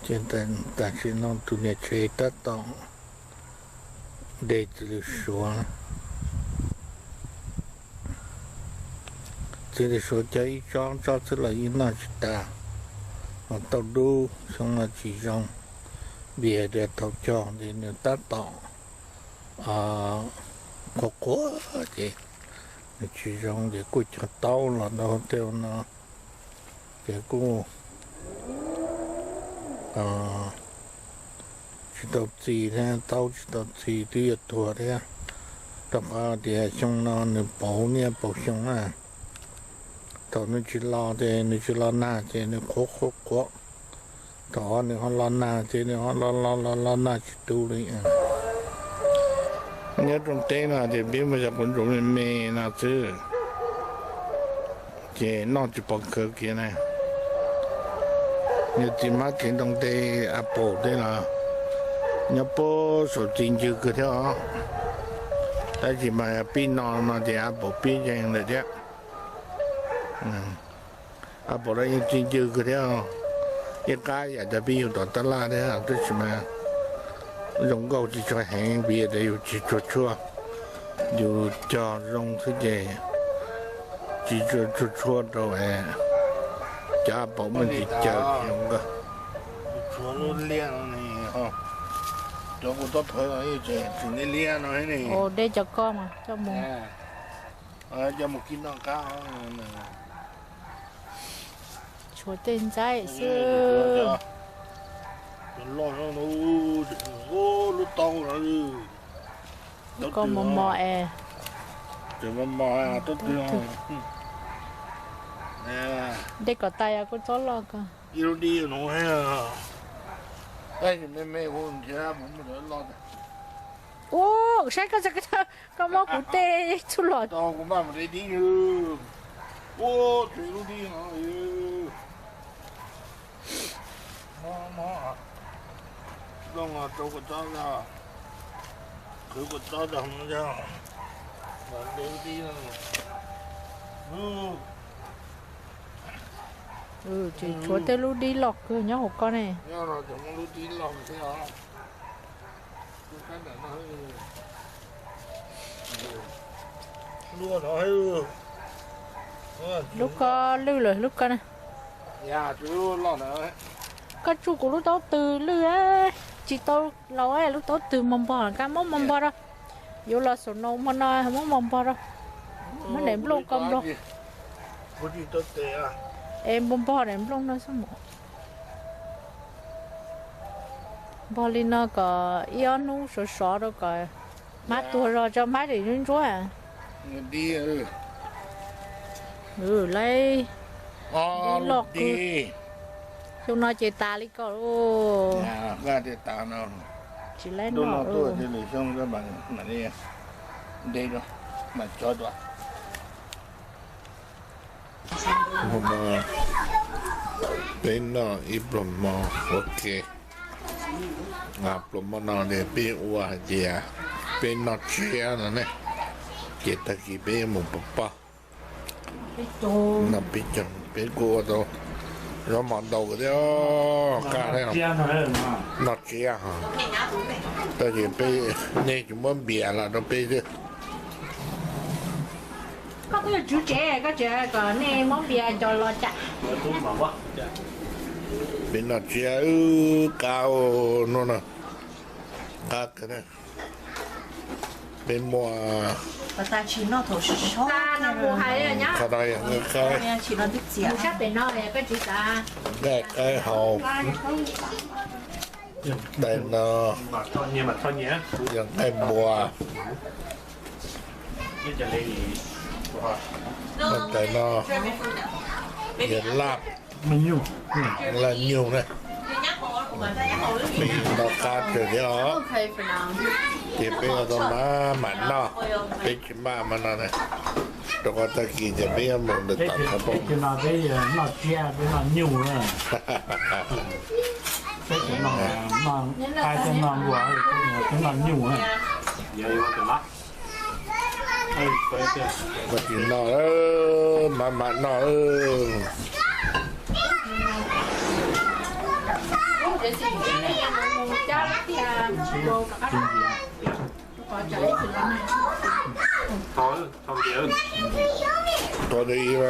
Ces tam sim no tus niam tsev tab tom de txiv lws suav. Txiv lws suav cog ib tsob, tsob xwb los yeej noj tsis tas, ho tauj dub, xyoo no tsis zoo, vim hais tias thaum cog ces nws tab tom qhuav qhuav ces nws tsis zoo ces kuj cog taub los rau tej no ces kuj tsis tau txi thiab, taub tsis tau txi twb yuav tuag thiab, rau qhov tias xyoo no nws pauv niaj pauv xyoo na. Thaum nws tsis los ces nws tsis los nag ces nws qhuav qhuav qhuav, thaum nws ho los nag ces nws ho los los los los nag tsis tu li. Nyob rooj teb no ces peb muaj cov quav ntsuas me me no xwb, ces noj tsis pov khawv kiag na. Yog txiv hmab txiv ntoo tej, a paum tej los nyob puag saum txi ncw kawg thiab os. Tab sis mas pib no no ces a paum pib yeeg lawm thiab. A paum no yeej txi ncw kawg thiab, ib qab yam cov pib yug tom tab laj thiab, tab sis mas zoo nkauj tsis tshua heev vim tias yus tsis tshua tshuaj, yus cog zoo xwb ces tsis tshua tshuaj rau cov a paum muaj ntsis caws zoo nkauj. Cov kuv txob phawv tseem liab liab no ne. Dej cov koj mas coj mus, coj mus kib noj qab. Tshuav tej ntxaib xwb. Cov loj no, lub taub no, koj mos mos es, tseem mos mos, taub twg. Dej kom tas yog kuj txob loj kawg. Ib lub dib no, tab sis me me kuv nrhiav mus muaj cov loj. Ua, saib koj, koj muab kuv tej txhuj lom. Kuv maj mus de dib, ua, tshuav ib lub dib no. Mob, mob, looj rau kua txob, qhwv kua txob tag no, de lub dib no. Ces tshuav tej lub dib loj kawg nyob hauv koj ne. Lub dib loj thiab. Lub koj lwj lawm lub koj na. Koj tsuj kuv lub taub twg lwj, tsis tau laus, lub taub twg mos npog, koj muab mos npog rau. Yuav los saum no hmo no muab mos npog rau. Muab daim nplooj ko npog. Es npog npog daim nplooj no xwb mas. Npog li no kom ib ob hnub sov sov rau kom hmab tuag zog tso hmab tseem ntsuab ntsuab. Lawv dib loj kawg. Xyoo no ces tas li ko lauj. Tsis laib noj. Peb noj ib pluag hmo ua ke. Pluas hmo no ces peb ua hais tias peb noj tsiab no ne, ces tag kis peb yuav mus pov pob. Noj peb caug, peb kuj ua tau zaub mov ntau thiab, qab thiab. Noj tsiab, tab sis peb, nej tsis muab npias los rau peb xwb. Koj twb yog tswv tsev, koj tseem kom nej muab npias coj los cas? Peb noj tsiab wb qab hnub no, qab kawg na. Peb muaj, qhov no yog nqaij qaib, nqaij qaib hau, tais no yog nqaij npua, tais no yog laj, laj nyuj na. Peb noj qab kawg thiab os. Ces peb ua tau maj mam noj, peb tsis maj mam no na, rau qhov tag kis ces peb yuav mus ntawm tom qhov poob. Peb noj tsiab, peb noj nyuj na. Peb noj nyuj. Koj tsis noj, maj mam noj. Qhov ntawd ib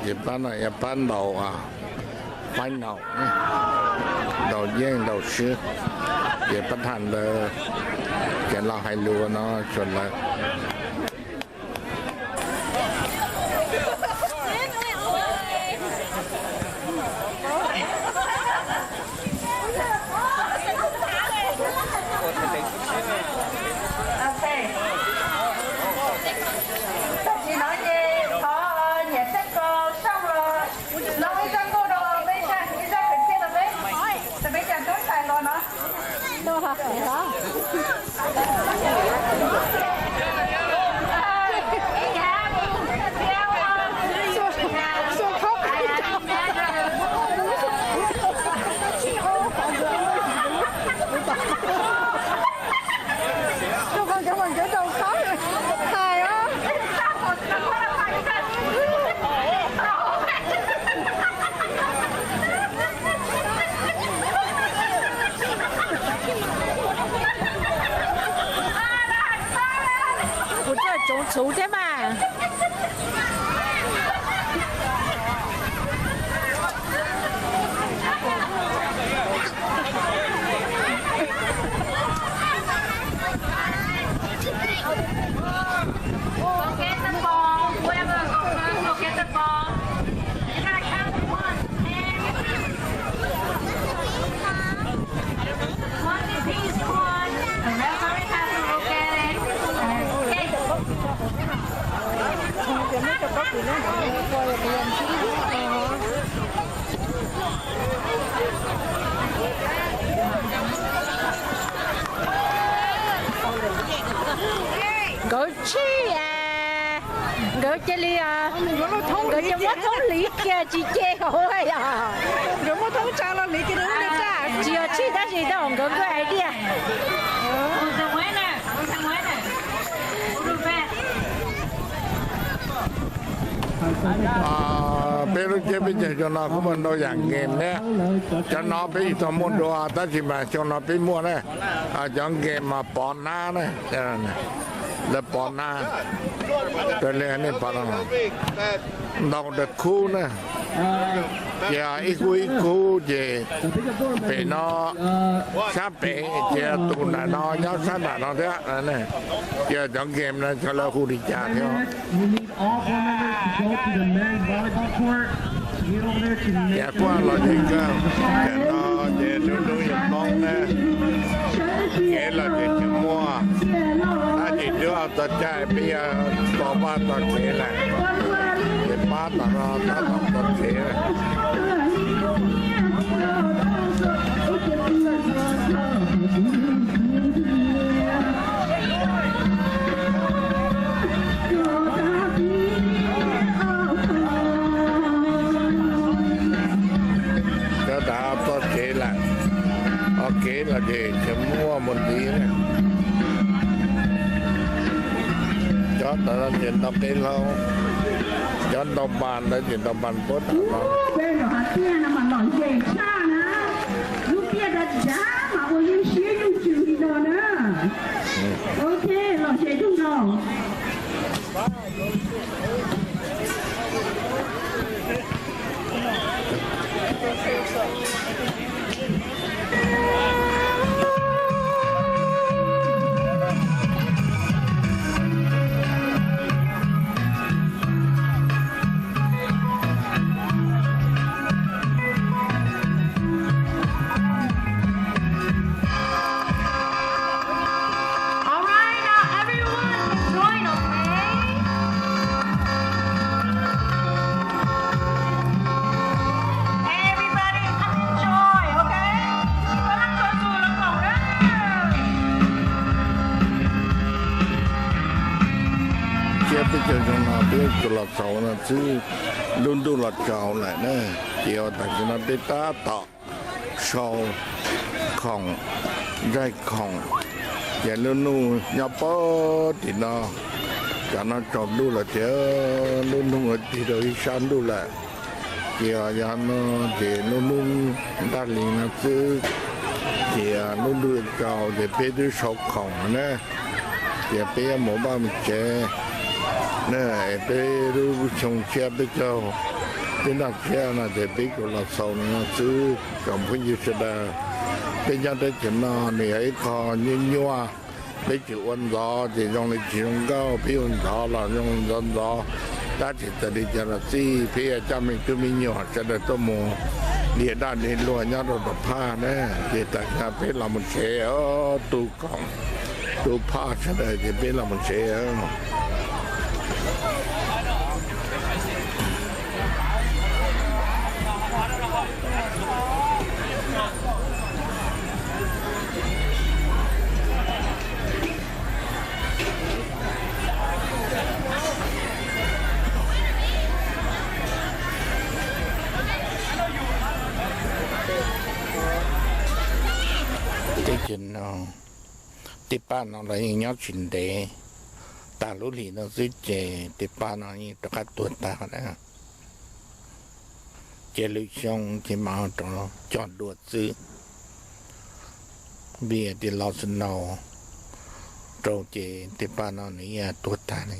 Ces pab no yog pab ntaus, pab ntaus, ntaus yeej ntaus swb. Ces pab tham ntawd ces los hais lus no tsuas lawv. Tam sim no ces thov niam Xeeb Kaus Xyooj los nug ib zaj nkauj rau peb, ib zaj kwv txhiaj rau peb, rau peb cov tub ntxhais hluas no. Kuv tuaj tsoov txhuv thiab mas. Go get the ball. Whoever goes first, go get the ball. You gotta count to one, man. One piece, one. The referee has to look at it. Okay. Nkawd tshij, nkawd cia li, nkawd cia muab thoob hliv kiag tsis ce hauv yog. Tsis yog tshij tab sis tej zaum nkawd kuj hais tias peb lub tsheb peb cov xyoo no kuj muaj ntau yam game ne. Cov no peb tsis tau muaj dua tab sis mas xyoo no peb muaj na. Cov game mas pov nab na, lawv pov nab, raws li nej pom no, ntau dawb khub na. Ces ib kub ib kub ces pem no sab pem ces tus nram no nyob sab nram no thiab. Ces cov game no cov lawv hu li cas thiab. Ces kuj los ze kawg, tam no ces lub hnub yuav poob na, kev los ces tsis muaj, tab sis twb txog caij peb yuav tau pab txog tsev lawm, ces pab tom no tab tom txog tsev lawm. Cov tas txog tsev lawm, ua kev los ces tsis muaj mus ntxiv na. Cov tas ces ntau qe hlau, cov ntau npas ntawd ces ntau npas puab tas no. Lub tiaj no mas lom zem tshaj na, lub tiaj dav dav mas ua yeej siab yeej tsw li no na. Ok, lom zem kawg nkaus. All right, now everyone enjoy, okay? Everybody come enjoy, okay? Koj laj txog tus los koom na. Thiab peb cov zoo no peb yuav tsum los txaus no xwb, lub ntuj los tsaus lawm na, ces ua tam sim no peb tab tom sau khoom, ntsaig khoom, ces lub ntuj nyob puag tim no, tam no tsaus ntuj lawm ces lub ntuj tig rau ib sab ntuj lawm. Ces yog no ces lub hnub ntaj li no xwb, ces lub ntuj tsaus ces peb twb sau khoom na, ces peb yuav mus vaj mus tsev na, peb lub xyoo tshiab peb caug, peb noj tsiab no ces peb kuj los xaus no xwb tsoom phooj ywg sawv daws. Peb nyob teb chaws no nws yog ib qho nyuaj nyuaj, peb tsis ua ntxov ces zoo li tsis zoo nkauj, peb ua ntxov los zoo ntxov ntxov. Tab sis txawm li cas los xij peb yuav coj me tub me nyuam sawv daws tuaj mus diam daj diam luag nyob rau tom phaj na, ces tam sim peb los mus tsev, tu khoom tu phaj sawv daws ces peb los mus tsev. Teb chaws no, tej paj no los yeej nyob tsis ntev, tag lub hlis no xwb ces tej paj no yeej rov qab tuag tag na. Ces lwm xyoo ces mam ho rov cog dua xwb, vim tias los snow rau ces tej paj no nws yeej tuag tag li.